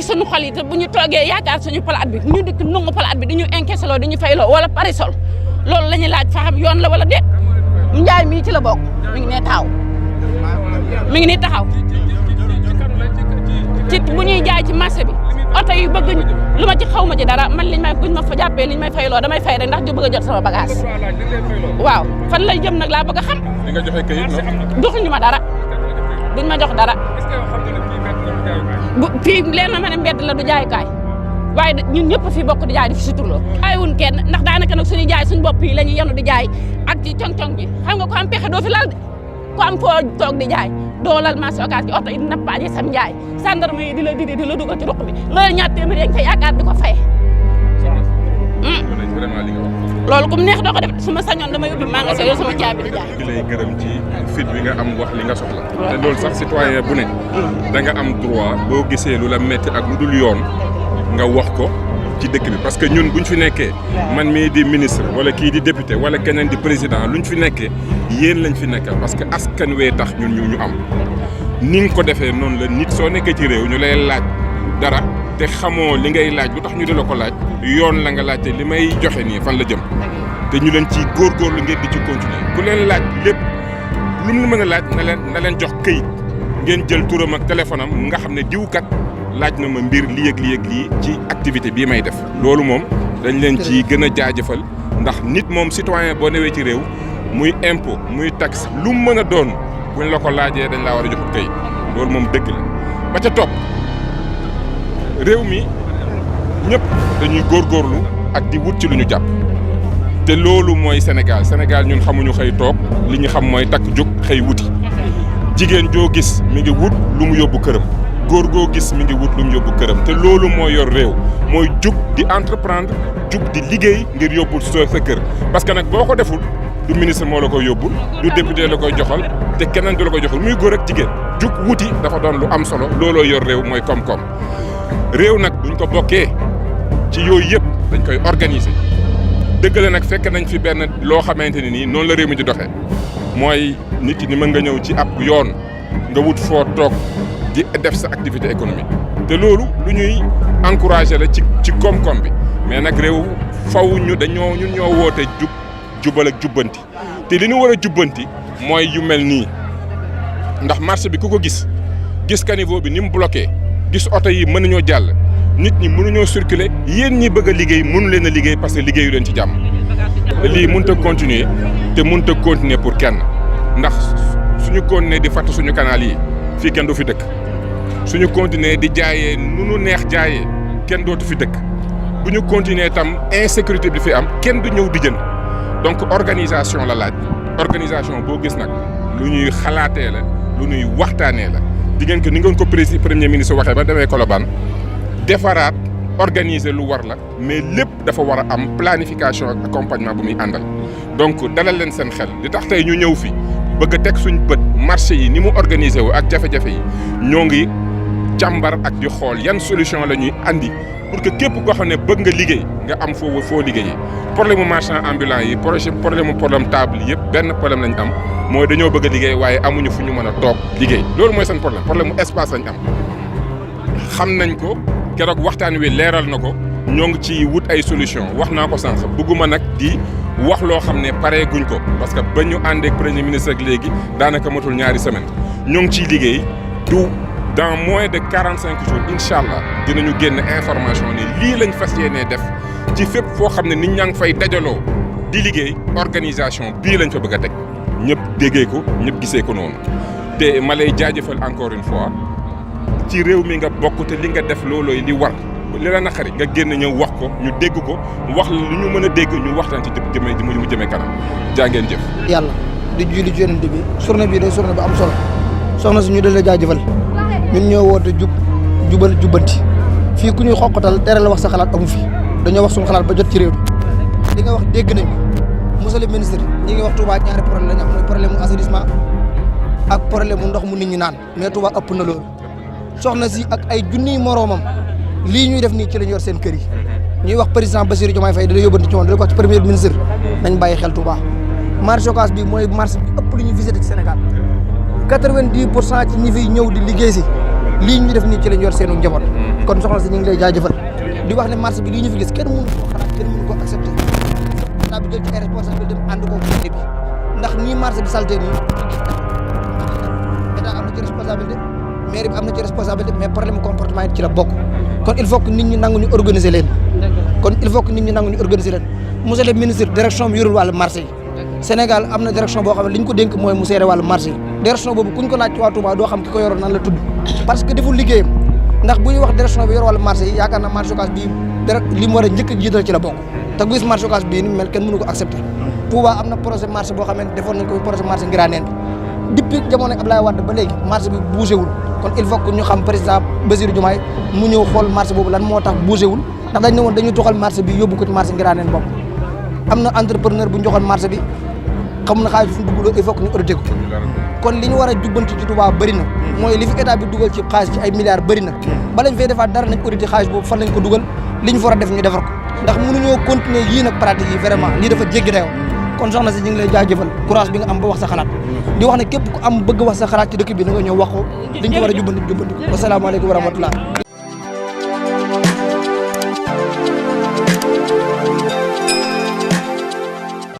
suñu xol yi te bu ñu toogee yaakaar suñu palaat bi ñu dikk nangu palaat bi di ñu encaissé loo di ñu fayloo wala parisol loolu la ñuy laaj fa xam yoon la wala déet Njaay mii ci la bokk mi ngi ne taxaw mi ngi ni taxaw ci bu ñuy jaay ci marché bi oto yi bëgg lu ma ci xaw ma ci dara man liñ may buñ ma fa jàppee liñ may fayloo damay fay rek ndax ju bëgg a jot sama bagage waaw fan lay jëm nag laa bëgg a xam. li nga joxe kayit non. joxuñu ma dara duñ ma jox dara bu fii leen na ma ne mbedd la du jaayukaay waaye ñun ñëpp fii bokk di jaay di fi suturloo ayiwun kenn ndax daanaka nag suñu jaay suñu bopp yi la ñuy yenu di jaay ak ci cong-cong bi xam nga ko am pexe doo fi lal de ko am foo toog di jaay doo lal marché Ocass ci oto yi nappaaje sam njaay gendarme yi di la didi di la dugal ci ruq bi loolu ñaar téeméer yaa ngi ca yaakaar di ko faye loolu comme neex doo ko def su ma sañoon damay ubbi magasin yow sama caabi di jaay. di lay gërëm ci fit bi nga am wax li nga soxla. te loolu sax citoyen bu ne. da nga am droit boo gisee lu la metti ak lu dul yoon nga wax ko ci dëkk bi parce que ñun buñ fi nekkee man mii di ministre wala kii di député wala keneen di président luñ fi nekkee yéen lañ fi nekkal parce que askan wee tax ñun ñu am ni nga ko defee noonu la nit soo nekkee ci réew ñu lay laaj dara te xamoo li ngay laaj lu tax ñu di la ko laaj yoon la nga laaj te li may joxe nii fan la jëm te ñu leen ci góorgóorlu ngeen di ci continuer ku leen laaj lépp lu mu mën a laaj na leen jox këyit ngeen jël turam ak téléphone am nga xam ne diwkat laaj na ma mbir lii ak lii ak lii ci activité bii may def loolu moom dañ leen ci gën a jaajëfal ndax nit moom citoyen boo newee ci réew muy impôt muy taxe lu mu mën a doon buñ la ko laajee dañ laa war a jox këyit loolu moom dëgg la ba ca topp réew mi ñëpp dañuy góorgóorlu ak di wut ci lu ñu jàpp te loolu mooy Sénégal ñun xamuñu xëy toog li ñu xam mooy takk jóg xëy wuti jigéen joo gis mi ngi wut lu mu yóbbu këram góor goo gis mi ngi wut lu mu yóbbu këram te loolu moo yor réew mooy jug di entreprendre jug di liggéey ngir yóbbul sa kër parce que nag boo ko deful du ministre moo la koy yóbbul du député la koy joxal te keneen du la koy joxal muy góor ak jigéen jug wuti dafa doon lu am solo looloo yor réew mooy koom-koom réew nag buñ ko bokkee ci yooyu yëpp dañ koy organiser dëgg la nag fekk nañ fi benn loo xamante ne nii noonu la réew mi di doxee mooy nit ki ni mën nga ñëw ci ab yoon nga wut foo toog di def sa activité économique te loolu lu ñuy encourager la ci koom-koom bi mais nag réew faw ñun ñoo woote jubal ak jubbanti te li ñu war a jubbanti mooy yu mel nii ndax marché bi ku ko gis caniveau bi ni mu bloqué gis oto yi mënuñoo jàll nit ñi mënuñoo circuler yéen ñi bëgg a liggéey mënu leen a liggéey parce que liggéeyu leen ci jàmm lii mënut a continuer te mënut a continuer pour kenn ndax suñu continuer di fatt suñu canal yi fii kenn du fi dëkk suñu continuer di jaayee nu nu neex jaayee kenn dootu fi dëkk bu ñu continuer tam insécurité bi fi am kenn du ñëw di jënd donc organisation la laaj organisation boo gis nag lu ñuy xalaatee la lu ñuy waxtaanee la di ngeen ko ni ngeen ko premier ministre waxee ba demee Colobane defaraat organiser lu war la mais lépp dafa war a am planification ak accompagnement bu muy àndal donc dalal leen seen xel li tax tey ñu ñëw fi bëgg a teg suñ bët marché yi ni mu organisé wu ak jafe-jafe yi ñoo ngi càmbar ak di xool yan solution la ñuy andi pour que képp koo xam ne bëgg nga liggéey nga am foo liggéeyee problème mu marchand ambulant yi problème table yëpp benn problème lañ am mooy dañoo bëgg a liggéey waaye amuñu fu ñu mën a toog liggéey loolu mooy seen problème mu espace lañ am xam nañ ko keroog waxtaan wi leeral na ko ñoo ngi ci wut ay solution wax naa ko sànq bëgguma nag di wax loo xam ne paree guñ ko parce que ba ñu ànd ak premier ministre ak léegi daanaka matul ñaari semaine ñoo ngi ciy liggéey dans moins de 45 jours incha allah dinañu génn information ne lii lañ fas yéenee def ci fépp foo xam ne nit ñaa ngi fay dajaloo di liggéey organisation bii lañ fa bëgg a teg ñëpp déggee ko ñëpp gisee ko noonu te ma lay jaajëfal encore une fois ci réew mi nga bokk te li nga def loolooy li war li la naqari nga génn ñëw wax ko ñu dégg ko wax lu ñu mën a dégg ñu waxtaan ci mu jëmee kanam jaa ngeen jëf. yàlla di julli ci yonent bi journée bii day journée bu am solo soxna si ñu dal la jaajëfal ñun ñoo woote jubal jubbanti fii ku ñuy xoqatal tere la wax sa xalaat amu fi dañoo wax suñu xalaat ba jot ci réew mi li nga wax dégg nañ ko monsieur le ministre ñi ngi wax Touba ñaari problème la ñu am mooy problème mu assainissement ak problème mu ndox mu nit ñi naan mais Touba ëpp na loolu soxna si ak ay junniy moroomam lii ñuy def nii ci lañ yor seen kër yi ñuy wax président Bassirou Diomaye Faye dina yóbbante ci woon dina ko wax ci premier ministre nañ bàyyi xel Touba marché Ocass bi mooy marché bi ëpp lu ñu visité ci Sénégal 90% ci ñi fiy ñëw di liggéey si lii ñu def nii ci lañ yor seenu njaboot kon soxna si ñu ngi lay jaajëfal di wax ne marché bi lii ñu fi gis kenn mënu ko xalaat kenn mënu ko accepté état bi jël ci ay responsabilité dem ànd ko marché bi ndax nii marché bi salté nii état am na ci responsabilité mairie bi am na ci responsabilité mais problème comportement yi ci la bokk kon il faut que nit ñi nangu ñu organiser leen monsieur le ministre direction bi yorul wàllu marché yi Sénégal am na direction boo xam ne li ñu ko dénk mooy mu seere wàllu marché yi direction boobu kuñ ko laaj ci waa Touba doo xam ki ko yoroon nan la tudd parce que deful liggéeyam ndax bu ñuy wax direction bi yor wàllu marché yi yaakaar naa marché Ocass bii li mu war a njëkk a jiital ci la bokk te gis marché Ocass bii ni mel kenn mënu ko accepter Touba am na projet marché boo xam ne defoon nañ ko projet marché Ngiraneen bi depuis jamono Abdoulaye Wade ba léegi marché bi bougé wul kon il faut que ñu xam président Bassirou Diomaye mu ñëw xool marché boobu lan moo tax bougé wul ndax dañ ne woon dañuy toxal marché bi yóbbu ko ci marché Ngiraneen bokk am na entrepreneur bu ñu joxoon marché bi xam na xaalis fu mu dugg il faut que ñu audité ko kon li ñu war a jubbanti ci Touba bëri na mooy li fi état bi dugal ci xaalis ci ay milliards bëri na balañ fay defaat dara nañ audité xaalis boobu fan lañ ko dugal li ñu fa war a def ñu defar ko ndax mënuñoo continuer yii nag pratique yi vraiment lii dafa jéggi dayoo kon soxna si ñu ngi lay jaajëfal courage bi nga am ba wax sa xalaat di wax ne képp ku am bëgg wax sa xalaat ci dëkk bi na nga ñëw wax ko liñ ci war a jubbanti wasalaamaaleykum wa rahmatullah